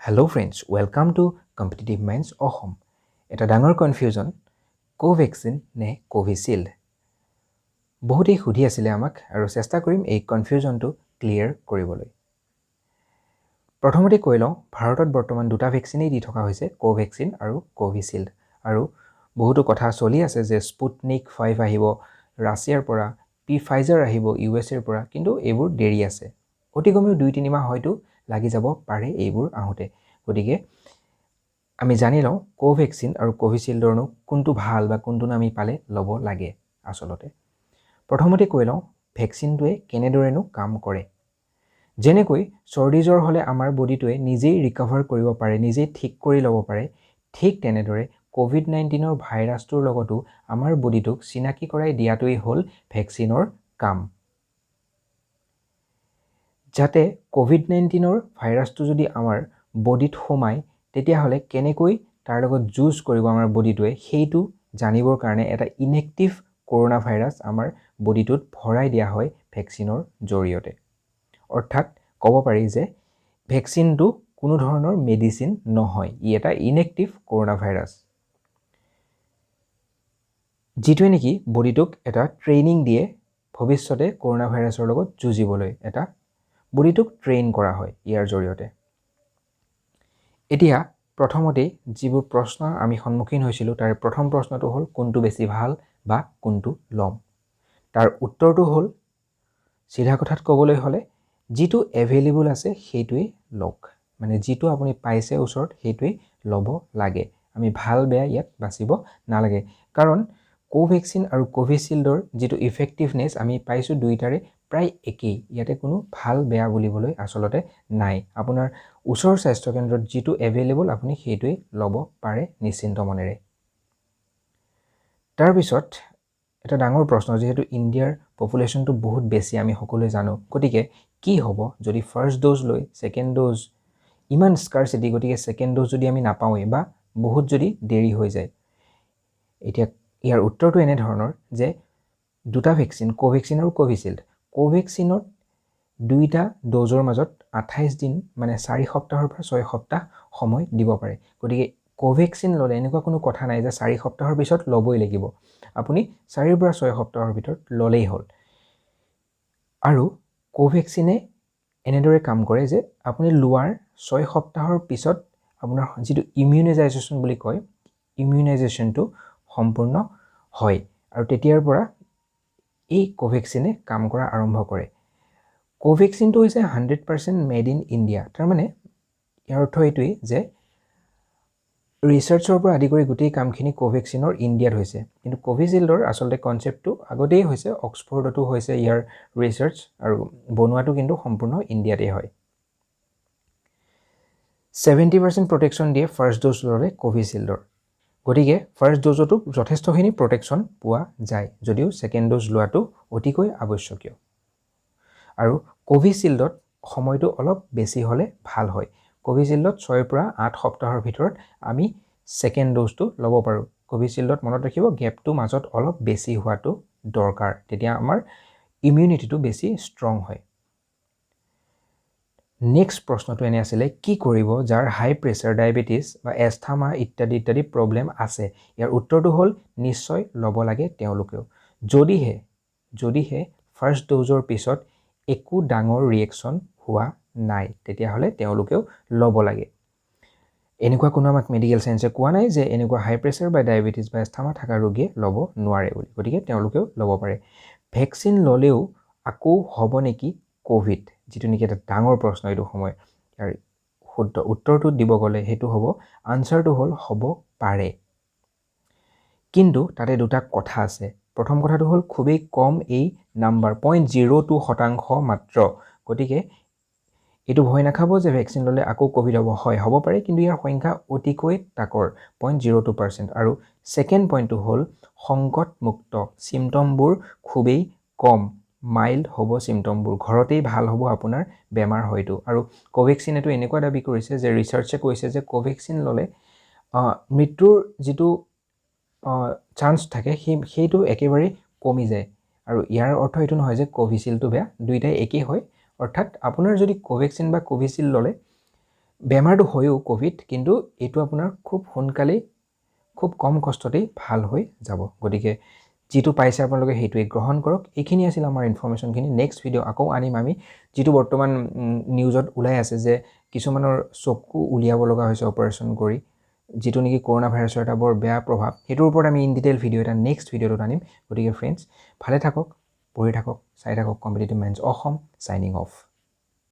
Hello friends, welcome to Competitive Minds Assam. এটা ডাঙৰ confusion, Covaxin নে কোভিচিল্ড? বহুতেই সুধি আছিলে আমাক আৰু চেষ্টা কৰিম এই কনফিউজনটো ক্লিয়াৰ কৰিবলৈ। প্ৰথমতে কৈ লওঁ, ভাৰতত বৰ্তমান দুটা ভেকচিনেই দি থকা হৈছে, কোভেক্সিন আৰু কোভিচিল্ড। আৰু বহুতো কথা চলি আছে যে স্পুটনিক 5 আহিব ৰাছিয়াৰ পৰা, পি ফাইজাৰ আহিব ইউ এছ এৰ পৰা, কিন্তু এইবোৰ দেৰি আছে। অতি কমেও 2-3 মাহ হয়তো লাগি যাব পাৰে এইবোৰ আহোঁতে। গতিকে আমি জানি লওঁ কোভেক্সিন আৰু কোভিচিল্ডৰনো কোনটো ভাল বা কোনটোনো আমি পালে ল'ব লাগে। আচলতে প্ৰথমতে কৈ লওঁ ভেকচিনটোৱে কেনেদৰেনো কাম কৰে। যেনেকৈ চৰ্দি জ্বৰ হ'লে আমাৰ বডিটোৱে নিজেই ৰিকভাৰ কৰিব পাৰে, নিজেই ঠিক কৰি ল'ব পাৰে, ঠিক তেনেদৰে ক'ভিড-19ৰ ভাইৰাছটোৰ লগতো আমাৰ বডিটোক চিনাকি কৰাই দিয়াটোৱেই হ'ল ভেকচিনৰ কাম, যাতে ক'ভিড-19ৰ ভাইৰাছটো যদি আমাৰ বডিত সোমায়, তেতিয়াহ'লে কেনেকৈ তাৰ লগত যুঁজ কৰিব আমাৰ বডিটোৱে, সেইটো জানিবৰ কাৰণে এটা ইনেক্টিভ কৰোণা ভাইৰাছ আমাৰ বডিটোত ভৰাই দিয়া হয় ভেকচিনৰ জৰিয়তে। অৰ্থাৎ ক'ব পাৰি যে ভেকচিনটো কোনো ধৰণৰ মেডিচিন নহয়, ই এটা ইনেক্টিভ কৰোণা ভাইৰাছ, যিটোৱে নেকি বডিটোক এটা ট্ৰেইনিং দিয়ে ভৱিষ্যতে কৰোণা ভাইৰাছৰ লগত যুঁজিবলৈ। এটা বডিটোক ট্ৰেইন কৰা হয় ইয়াৰ জৰিয়তে। এতিয়া প্ৰথমতেই যিবোৰ প্ৰশ্ন আমি সন্মুখীন হৈছিলোঁ, তাৰে প্ৰথম প্ৰশ্নটো হ'ল কোনটো বেছি ভাল বা কোনটো ল'ম? তাৰ উত্তৰটো হ'ল, চিধা কথাত ক'বলৈ হ'লে যিটো এভেইলেবল আছে সেইটোৱেই লওক। মানে যিটো আপুনি পাইছে ওচৰত, সেইটোৱেই ল'ব লাগে। আমি ভাল বেয়া ইয়াত বাচিব নালাগে, কাৰণ কোভেক্সিন আৰু কোভিচিল্ডৰ যিটো ইফেক্টিভনেছ আমি পাইছোঁ, দুয়োটাৰে প্ৰায় একেই। ইয়াতে কোনো ভাল বেয়া বুলিবলৈ আচলতে নাই। আপোনাৰ ওচৰৰ স্বাস্থ্যকেন্দ্ৰত যিটো এভেইলেবল, আপুনি সেইটোৱেই ল'ব পাৰে নিশ্চিন্ত মনেৰে। তাৰপিছত এটা ডাঙৰ প্ৰশ্ন, যিহেতু ইণ্ডিয়াৰ পপুলেশ্যনটো বহুত বেছি, আমি সকলোৱে জানো, গতিকে কি হ'ব যদি ফাৰ্ষ্ট ড'জ লৈ ছেকেণ্ড ড'জ ইমান স্কাৰচিটি, গতিকে ছেকেণ্ড ড'জ যদি আমি নাপাওঁৱেই বা বহুত যদি দেৰি হৈ যায়? এতিয়া ইয়াৰ উত্তৰটো এনেধৰণৰ যে দুটা ভেকচিন, কোভেক্সিন আৰু কোভিচিল্ড, কোভেক্সিনত দুইটা ড'জৰ মাজত 28 দিন, মানে 4 সপ্তাহৰ পৰা 6 সপ্তাহ সময় দিব পাৰে। গতিকে কোভেক্সিন ল'লে এনেকুৱা কোনো কথা নাই যে 4 সপ্তাহৰ পিছত ল'বই লাগিব। আপুনি 4ৰ পৰা 6 সপ্তাহৰ ভিতৰত ল'লেই হ'ল। আৰু কোভেক্সিনে এনেদৰে কাম কৰে যে আপুনি লোৱাৰ 6 সপ্তাহৰ পিছত আপোনাৰ যিটো ইমিউনাইজেশ্যন বুলি কয়, ইমিউনাইজেশ্যনটো সম্পূৰ্ণ হয় আৰু তেতিয়াৰ পৰা এই কোভেক্সিনে কাম কৰা আৰম্ভ কৰে। কোভেক্সিনটো হৈছে 100% মেড ইন ইণ্ডিয়া। তাৰমানে ইয়াৰ অৰ্থ এইটোৱেই যে ৰিচাৰ্চৰ পৰা আদি কৰি গোটেই কামখিনি কোভেক্সিনৰ ইণ্ডিয়াত হৈছে। কিন্তু কোভিচিল্ডৰ আচলতে কনচেপ্টটো আগতেই হৈছে, অক্সফৰ্ডতো হৈছে ইয়াৰ ৰিচাৰ্চ আৰু বনোৱাটো কিন্তু সম্পূৰ্ণ ইণ্ডিয়াতেই হয়। 70% প্ৰটেকশ্যন দিয়ে ফাৰ্ষ্ট ড'জ ল'লে কোভিচিল্ডৰ। গতিকে ফাৰ্ষ্ট ড'জতো যথেষ্টখিনি প্ৰটেকশ্যন পোৱা যায়, যদিও ছেকেণ্ড ড'জ লোৱাটো অতিকৈ আৱশ্যকীয়। আৰু কোভিচিল্ডত সময়টো অলপ বেছি হ'লে ভাল হয়। কোভিচিল্ডত 6ৰ পৰা 8 সপ্তাহৰ ভিতৰত আমি ছেকেণ্ড ড'জটো ল'ব পাৰোঁ। কোভিচিল্ডত মনত ৰাখিব, গেপটো মাজত অলপ বেছি হোৱাটো দৰকাৰ, তেতিয়া আমাৰ ইমিউনিটিটো বেছি ষ্ট্ৰং হয়। নেক্সট প্ৰশ্নটো এনে আছিলে, কি কৰিব যাৰ হাই প্ৰেছাৰ, ডায়েবেটিছ বা এষ্টামা ইত্যাদি ইত্যাদি প্ৰব্লেম আছে? ইয়াৰ উত্তৰটো হ'ল নিশ্চয় ল'ব লাগে তেওঁলোকেও, যদিহে ফাৰ্ষ্ট ড'জৰ পিছত একো ডাঙৰ ৰিয়েকশ্যন হোৱা নাই, তেতিয়াহ'লে তেওঁলোকেও ল'ব লাগে। এনেকুৱা কোনো আমাক মেডিকেল চায়েন্সে কোৱা নাই যে এনেকুৱা হাই প্ৰেছাৰ বা ডায়েবেটিছ বা এষ্টামা থকা ৰোগীয়ে ল'ব নোৱাৰে বুলি। গতিকে তেওঁলোকেও ল'ব পাৰে। ভেকচিন ল'লেও আকৌ হ'ব নেকি ক'ভিড, যিটো নেকি এটা ডাঙৰ প্ৰশ্ন এইটো সময়, ইয়াৰ শুদ্ধ উত্তৰটো দিব গ'লে সেইটো হ'ব, আনচাৰটো হ'ল হ'ব পাৰে, কিন্তু তাতে দুটা কথা আছে। প্ৰথম কথাটো হ'ল খুবেই কম এই নাম্বাৰ, 0.02% মাত্ৰ। গতিকে এইটো ভয় নাখাব যে ভেকচিন ল'লে আকৌ ক'ভিড হ'ব। হয়, হ'ব পাৰে, কিন্তু ইয়াৰ সংখ্যা অতিকৈ তাকৰ, 0.02%। আৰু ছেকেণ্ড পইণ্টটো হ'ল সংকটমুক্ত, চিমটমবোৰ খুবেই কম, মাইল্ড হ'ব চিমটমবোৰ, ঘৰতেই ভাল হ'ব আপোনাৰ বেমাৰ হয়তো। আৰু কোভেক্সিনেতো এনেকুৱা দাবী কৰিছে যে ৰিচাৰ্চে কৈছে যে কোভেক্সিন ল'লে মৃত্যুৰ যিটো চান্স থাকে, সেইটো একেবাৰেই কমি যায়। আৰু ইয়াৰ অৰ্থ এইটো নহয় যে কোভিচিল্ডটো বেয়া, দুইটাই একেই হয়। অৰ্থাৎ আপোনাৰ যদি কোভেক্সিন বা কোভিচিল্ড ল'লে বেমাৰটো হয়ো ক'ভিড, কিন্তু এইটো আপোনাৰ খুব সোনকালেই খুব কম কষ্টতেই ভাল হৈ যাব। গতিকে যিটো পাইছে আপোনালোকে সেইটোৱে গ্ৰহণ কৰক। এইখিনি আছিল আমাৰ ইনফৰ্মেশ্যনখিনি। নেক্সট ভিডিঅ' আকৌ আনিম আমি, যিটো বৰ্তমান নিউজত ওলাই আছে যে কিছুমানৰ চকু উলিয়াব লগা হৈছে অপাৰেশ্যন কৰি, যিটো নেকি কৰোণা ভাইৰাছৰ এটা বৰ বেয়া প্ৰভাৱ, সেইটোৰ ওপৰত আমি ইন ডিটেইল ভিডিঅ' এটা নেক্সট ভিডিঅ'টোত আনিম। গতিকে ফ্ৰেণ্ডছ, ভালে থাকক, পঢ়ি থাকক, চাই থাকক competitive minds Assam. Signing off.